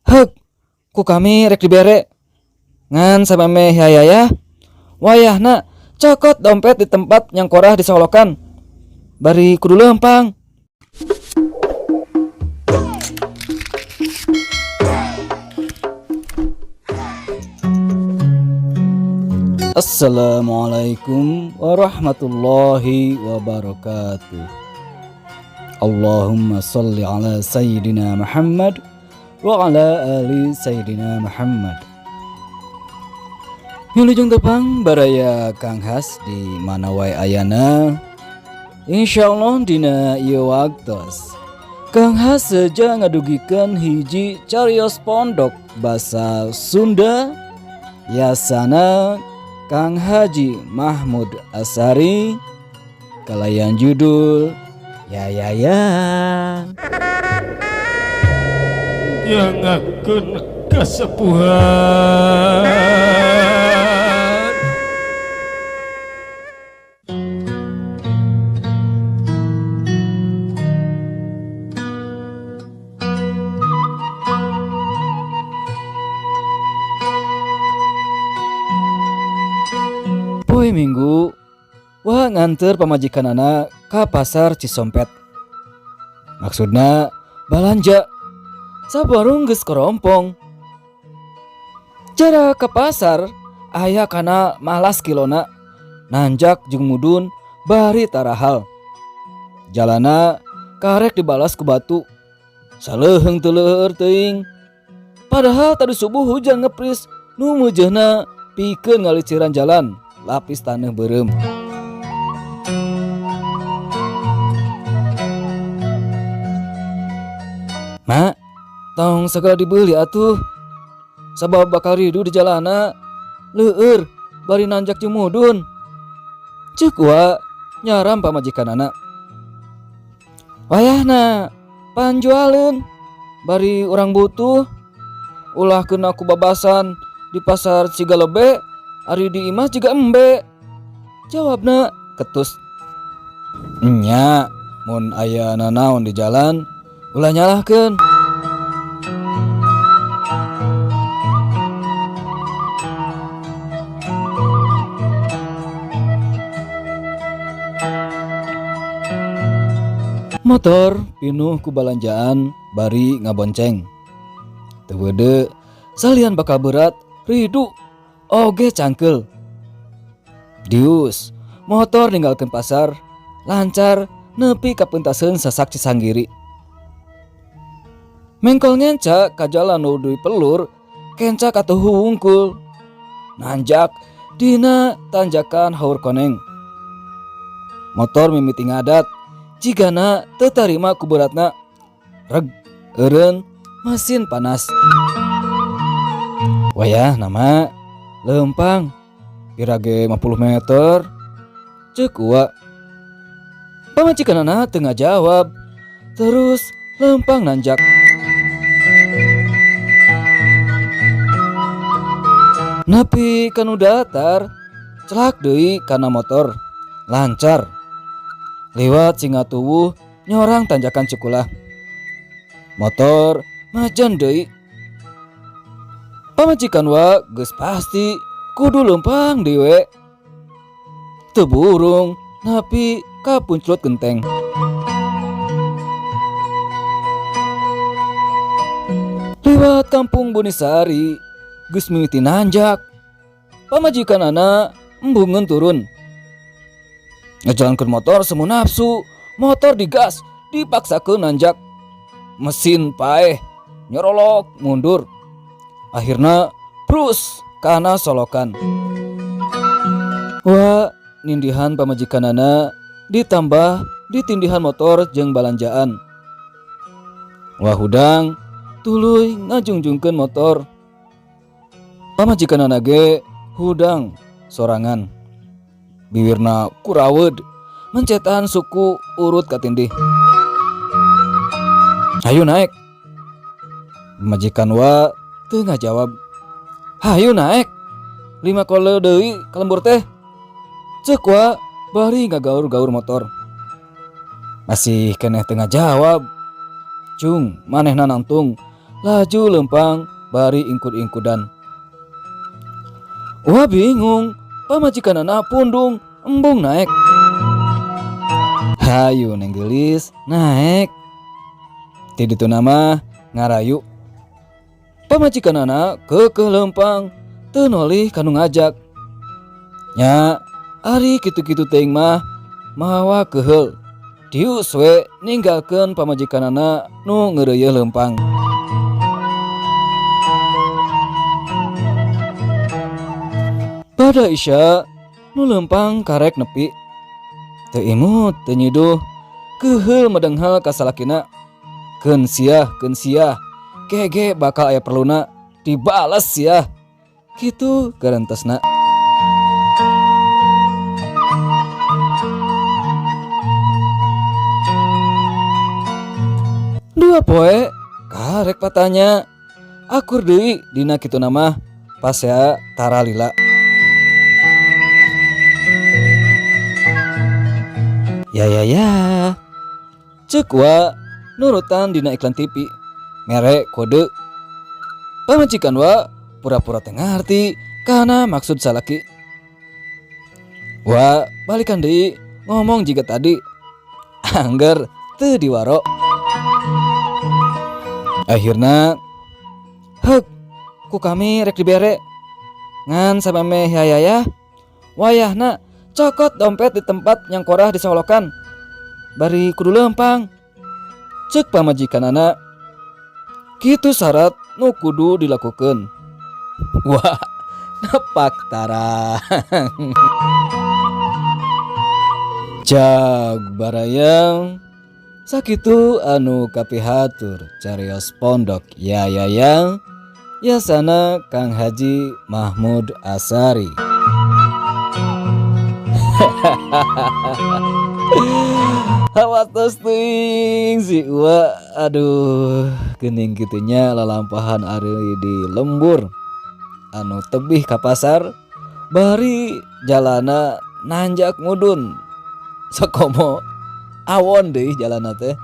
Heuk, ku kami rek dibere. Ngan samemeh yayayah, wayahna cokot dompet di tempat nyangkorah disolokan. Bari kudu leumpang. Assalamualaikum warahmatullahi wabarakatuh. Allahumma salli ala Sayyidina Muhammad wa ala ali Sayyidina Muhammad. Wilujeng tepang baraya Kang Has di mana wae ayana. Insyaallah dina ieu waktos Kang Has seja ngadugikeun hiji carios pondok basa Sunda yasana Kang Haji Mahmud Asari kalayan judul Ya Ya Ya. Nyangakeun kasepuhan. Poe Minggu, Wa nganter pamajikanana ka pasar Cisompet. Maksudna balanja. Sabarung geus kerompong. Cara ke pasar aya kana malas kilona nanjak jeung mudun bari tarahal. Jalana karek dibalas ku batu. Saleuheung teu leueur teuing. Padahal tadi subuh hujan ngepris nu meujeuna pikeun ngaliciran jalan lapis taneuh beureum. Ma, tong segala dibeli atuh. Sabab bakal ridu di jalana. Leueur bari nanjak jeung mudun. Ceuk wa nyaram pamajikanana. Wayahna panjualeun bari urang butuh. Ulah kena ku babasan di pasar siga lebe, ari di imah jiga embe. Jawabna ketus. Nya, mun aya nanaon di jalan ulah nyalahkeun. Motor pinuh ku balanjaan bari ngabonceng. Teu weudeu salian bakal berat ridu oge cangkeul. Dius, motor ninggalkeun pasar lancar nepi ka peuntaseun sasak Cisanggiri. Mengkol ngenca ka jalan nu dipelur, kenca katuhu wungkul. Nanjak dina tanjakan Haur Koneng. Motor mimiti ngadat, jigana teu tarima ku beratna. Reg, eureun, mesin panas. Wayah nama leumpang pirage 50 meter. Ceuk Uwa. Pamajikanana teu ngajawab. Terus leumpang nanjak. Nepi kanu datar, celak deui kana motor, lancar. Liwat Singatuwuh nyorang tanjakan Cikulah. Motor majan deui. Pamajikan wa geus pasti kudu leumpang deui we. Teu burung nepi ka punclut genteng. Liwat kampung Bunisari geus mimiti nanjak. Pamajikanana embungeun turun. Ngajalankeun motor semu nafsu, motor digas, dipaksakeun nanjak. Mesin paeh, nyorolok mundur. Akhirna brus kana solokan. Wa nindihan pamajikanana ditambah ditindihan motor jeung balanjaan. Wa hudang tuluy ngajungjungkeun motor. Pamajikanana ge hudang sorangan. Biwirna kuraweud mencetan suku urut katindih. Hayu naik. Pamajikan wa teu ngajawab. Hayu naik. 5 kole deui ka lembur teh. Ceuk wa bari ngagaur-gaur motor. Masih keneh teu ngajawab. Cung manehna nangtung Laju lempang bari ingkud-ingkudan. Wah bingung, pamajikanana pundung embung naek. Hayu neng geulis, naek. Ti dituna mah ngarayu. Pamajikanana keukeuh lempang teu nolih ka nu ngajak. Nya, ari kitu-kitu teuing mah mawa keheul. Dius we ninggalkeun pamajikanana nu ngeureuyeuh leumpang. Pada Isya nu leumpang karek nepi. Teu imut teu nyiduh keheul medenghal ka salakina. Keun siah keun siah gege bakal aya perluna dibales siah. Kitu garentesna. Dua poe karek patanya akur deui dina kitu nama pasea tara lila. Ya ya ya. Ceuk wa nurutan dina iklan TV mere kode. Pamajikan wa pura-pura teu ngarti kana maksud salaki. Wa balikan deui ngomong jiga tadi. Angger teu diwaro. Akhirna heuk ku kami rek dibere ngan samemeh yayayah wayahna cokot dompet di tempat nyangkorah disolokan bari kudu lempang ceuk pamajikanana kitu syarat nu kudu dilakukeun. Wah nepak tarang. Jag barayang sakitu anu kapihatur carios pondok ya ya yang yasana Kang Haji Mahmud Asari. Hawatos teuing si Uwa, aduh geuning kitunya lalampahan ari di lembur anu tebih ka pasar bari jalana nanjak mudun sakomo awon deui jalana teh.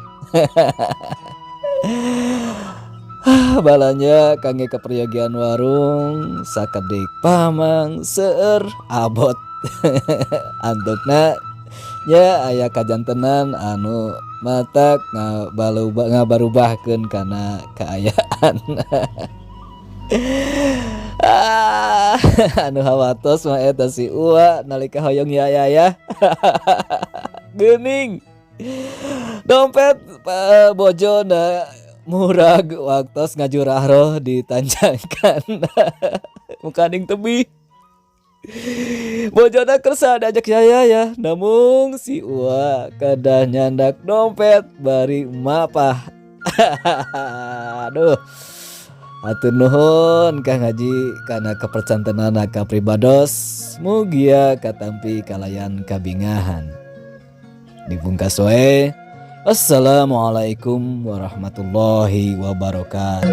Balanja kangge keperyogian warung sakedik pamang seueur abot. Antukna nya aya kajantenan anu matak ngabarubahkeun kana kaayaan. Anu hawatos mah eta si Uwa nalika hoyong yaya ya. Geuning dompet bojona murag waktos ngajurahroh ditanjangkan. Mukaning tebih. Bojona kersa diajak yaya ya, namun si Uwa kedah nyandak dompet bari mapah. Aduh. Hatur nuhun Kang Haji kana kepercantenana ka pribados, mugia katampi kalayan kabingahan. Dibungkas wae. Assalamualaikum warahmatullahi wabarakatuh.